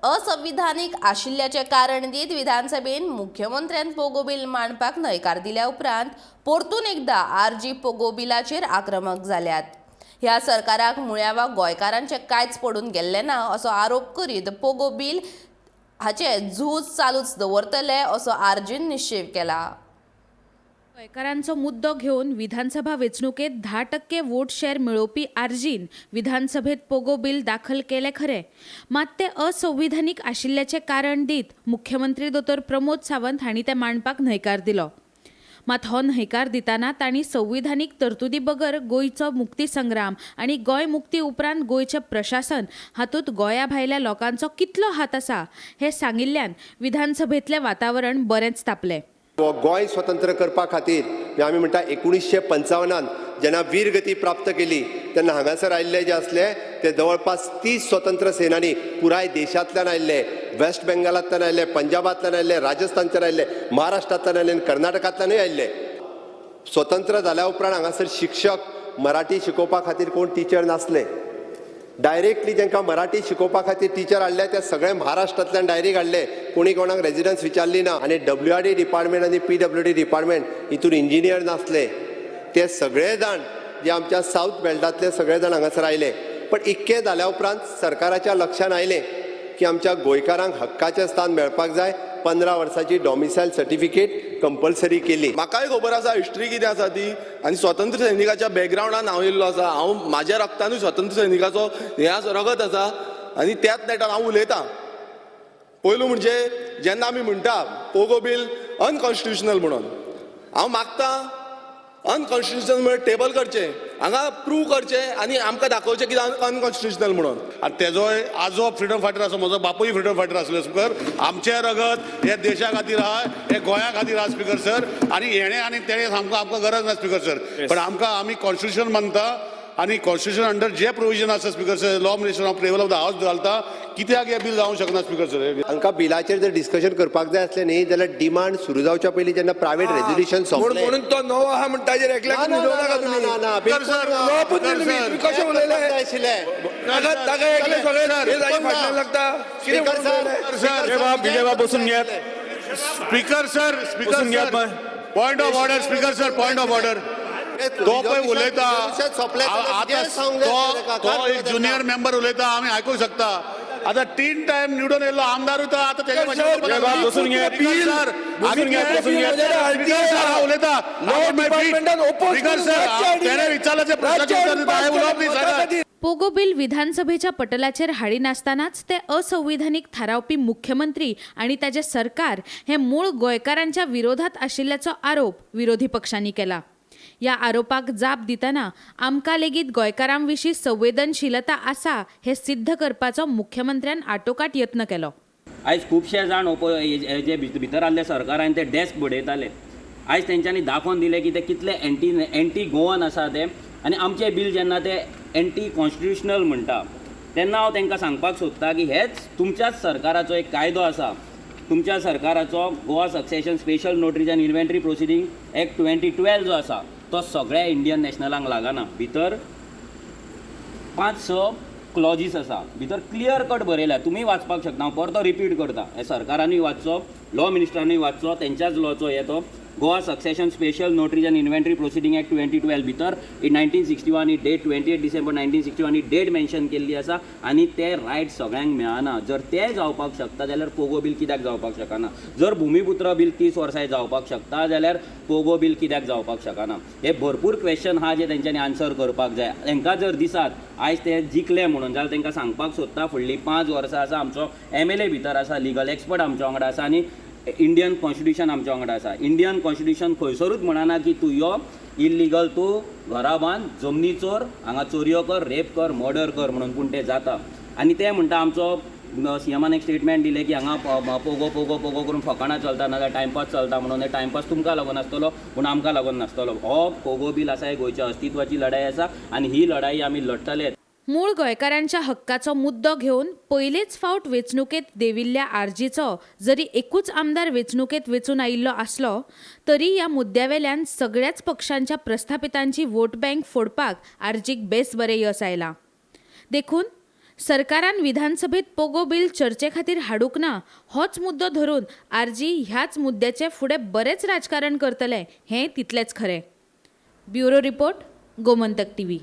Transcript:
असंविधानीक आशिल्ल्याचें कारण दीत विधानसभेन मुख्यमंत्र्यान पोगो बील मांडपाक न्हयकार दिल्या उपरांत परतून एकदा आरजी पोगो बिलाचेर आक्रमक जाल्यात. ह्या सरकाराक मुळाव्या गोंयकारांचें कांयच पडून गेल्लें ना असो आरोप करीत पोगो बील हाचें झूज चालूच दवरतले असो आरजीन निश्चेव केला. गोंयकारांचो मुद्दो घेवन विधानसभा वेंचणुकेंत 10% वोट शेअर मेळोवपी आरजीन विधानसभेत पोगो बील दाखल केलें खरें, मात तें असंविधानीक आशिल्ल्याचें कारण दीत मुख्यमंत्री दोतोर प्रमोद सावंत हांणी तें मांडपाक न्हयकार दिलो. मात हो न्हयकार दितना तांणी संविधानीक तरतुदी बगर गोंयचो मुक्ती संग्राम आनी गोंय मुक्ती उपरांत गोंयचें प्रशासन हातूंत गोंया भायल्या लोकांचो कितलो हात आसा हें सांगिल्ल्यान विधानसभेंतलें वातावरण बरेंच तापलें. गोंय स्वतंत्र करपा खातीर आमी म्हणटा 1955 जेन्ना वीरगती प्राप्त केली तेन्ना हांगासर आयिल्ले जे आसले ते जवळपास 30 स्वतंत्र सेनानी पुराय देशांतल्यान आयिल्ले, वेस्ट बेंगालांतल्यान आयिल्ले, पंजाबांतल्यान आयिल्ले, राजस्थानच्यान आयिल्ले, महाराष्ट्रांतल्यान आयिल्ले आनी कर्नाटकांतल्यानूय आयिल्ले. स्वतंत्र जाल्या उपरांत हांगासर शिक्षक मराठी शिकोवपा खातीर कोण टिचर नासले. डायरेक्टली तांकां मराठी शिकोवपा खातीर टिचर हाडले ते सगळे महाराष्ट्रांतल्यान डायरेक्ट हाडले, कोणी कोणाक रेजिडन्स विचारली ना. आनी डब्ल्यू आर डी डिपार्टमेंट आनी पीडब्ल्यूडी डिपार्टमेंट हितून इंजिनियर नासले, ते सगळे जाण जे आमच्या सावथ बेल्टांतले सगळे जाण हांगासर आयले. पण इतकें जाल्या उपरांत सरकाराच्या लक्षान आयलें की आमच्या गोंयकारांक हक्काचें स्थान मेळपाक जाय. 15 वर्सांची डॉमिसायल सर्टिफिकेट कंपल्सरी केली. म्हाकाय खबर आसा हिस्ट्री कितें आसा ती आनी स्वतंत्र सैनिकाच्या बॅकग्रावंडान हांव येयल्लो आसा. हांव म्हाज्या रक्तानूय स्वतंत्र सैनिकाचो हें आसा, रगत आसा आनी त्याच नेटान हांव उलयतां. पयलू म्हणजे जेन्ना आमी म्हणटा पोगो बील अनकॉन्स्टिट्युशनल म्हणून, हांव मागता अनकॉन्स्टिट्युशनल म्हणून टेबल करचें, हांगा प्रूव करचें आनी आमकां दाखोवचें कितें अनकॉन्स्टिट्युशनल म्हणून. आनी तेजोय आजो फ्रिडम फायटर आसा, म्हजो बापूय फ्रिडम फायटर आसलो स्पिकर. आमचें रगत हे देशा खातीर आहा, हे गोंया खातीर आहा स्पिकर सर. आनी हेणें आनी तेणें सामको आमकां गरज ना स्पिकर सर. पण आमकां आमी कॉन्स्टिट्युशन मानता आनी कॉन्स्टिट्युशन अंडर जे प्रोविजन आसा स्पिकर सर, लॉ मिनिस्टर हांव टेबल ऑफ the house घालता, कित्याक हें बील जावंक शकना स्पिकर सर? हांकां बिलाचेर जर डिस्कशन करपाक जाय आसलें न्ही जाल्यार डिमांड सुरू जावच्या पयलीं जेन्ना प्रायवेट रेजोल्युशन म्हणून सोंपलें म्हणून तो नवो आहा म्हण ताजेर एकल्याक उलोवं नाका तुमी. ना ना बिलकुल सर, ना. उलोवपूच न्ही तुमी. सर, तुमी कशें उलयले? जाय आशिल्लें. ताका ताका एकले सगळे हे ताजे फाटल्यान लागता. कितें स्पीकर म्हणून सर, उलयले? सर, विजयबाब, विजयबाब बसून घेयात. स्पीकर सर, स्पीकर बसून घेयात sir, my. Point of order speaker sir, point of order. तो पळय उलयता, आता तो तो एक ज्युनियर मेंबर उलयता, आमी आयकूंक शकता. आता तीन टायम निवडून येयल्लो आमदार उता, आता तेजे सर, विजयबाब, बसून घेयात. सर, बसून घेयात, बसून घेयात. स्पीकर सर, हांव उलयता. डिपार्टमेंटान oppose speaker करून सर, राज्य हाडिल्लें. तेणे विचारलाचे राज्य प्रश्नाचे हाडून उत्तर दिता, पास हांवें उलोवप केलें न्ही सर. मतां खातीर. पोगो बील विधानसभेच्या पटलाचेर हाडिनासतनाच तें असंविधानीक थारावपी मुख्यमंत्री आनी ताजें सरकार हें मूळ गोंयकारांच्या विरोधात आशिल्ल्याचो आरोप विरोधी पक्षांनी केला. ह्या आरोपाक जाप दितना आमकां लेगीत गोंयकारां विशीं संवेदनशीलता आसा हें सिद्ध करपाचो मुख्यमंत्र्यान आटोकाट यत्न केलो. आयज खुबशे जाण हे जे भितर आहले सरकारान ते डेस्क बडयताले. आयज तेंच्यांनी दाखोवन दिलें की ते कितले एंटी गोवन आसा ते. आनी आमचें बील जेन्ना ते एंटी कॉन्स्टिट्युशनल म्हणटा तेन्ना हांव तांकां सांगपाक सोदता की हेच तुमच्याच सरकाराचो एक कायदो आसा, तुमच्या सरकाराचो Goa Succession Special Notaries and Inventory Proceeding Act 2012 जो आसा तो सगळ्या इंडियन नॅशनलांक लागना. भितर 5-6 क्लॉजीस आसा, भितर क्लियर कट बरयल्या, तुमी वाचपाक शकता. हांव परतो रिपीट करता, हे सरकारानूय वाचचो, लॉ मिनिस्टरानूय वाचचो, तेंच्याच लॉचो हे तो Goa Succession Special Notaries and Inventory Proceeding Act 2012 भितर 1961 ही डेट, 28 डिसेंबर 1961 ही डेट मेन्शन केल्ली आसा आनी ते रायट सगळ्यांक मेळना. जर ते जावपाक शकता जाल्यार पोगो बील कित्याक जावपाक शकना? जर भुमिपुत्र बील 30 वर्सां जावपाक शकता जाल्यार पोगो बील कित्याक जावपाक शकना? हे भरपूर क्वेश्चन आहा जे तेंच्यांनी आन्सर करपाक जाय. तांकां जर दिसात आयज ते जिखले म्हणून जाल्यार तांकां सांगपाक सोदता फुडलीं 5 वर्सां आसा, आमचो एमएलए भितर आसा, लिगल एक्सपर्ट आमच्या वांगडा आसा आनी इंडियन कॉन्स्टिट्युशन आमच्या वांगडा आसा. इंडियन कॉन्स्टिट्युशन खंयसरूच म्हणना की तूं यो इल्लिगल, तूं घरा बांद, जमनी चोर, हांगा चोरयो कर, रेप कर, मर्डर कर म्हणून. पूण तें जाता. आनी ते म्हणटा आमचो सीएमान एक स्टेटमेंट दिलें की हांगा पोगो पोगो पोगो करून फकाणां चलता, नाजाल्यार टायमपास चलता म्हणून. हे टायमपास तुमकां लागून आसतलो पूण आमकां लागून नासतलो. हो पोगो बील आसा, हे गोंयच्या अस्तित्वाची लढाई आसा आनी ही लढाई आमी लढटले. मूळ गोंयकारांच्या हक्काचो मुद्दो घेवन पयलेच फावट वेंचणुकेंत देविल्ल्या आरजीचो जरी एकूच आमदार वेंचणुकेंत वेंचून आयिल्लो आसलो तरी ह्या मुद्द्यावेल्यान सगळ्याच पक्षांच्या प्रस्थापितांची वोट बँक फोडपाक आरजीक बेस बरें यस आयलां. देखून सरकारान विधानसभेत पोगो बिल चर्चे खातीर हाडूंक ना होच मुद्दो धरून आरजी ह्याच मुद्द्याचें फुडें बरेंच राजकारण करतले हें तितलेंच खरें. Bureau report, Gomantak TV.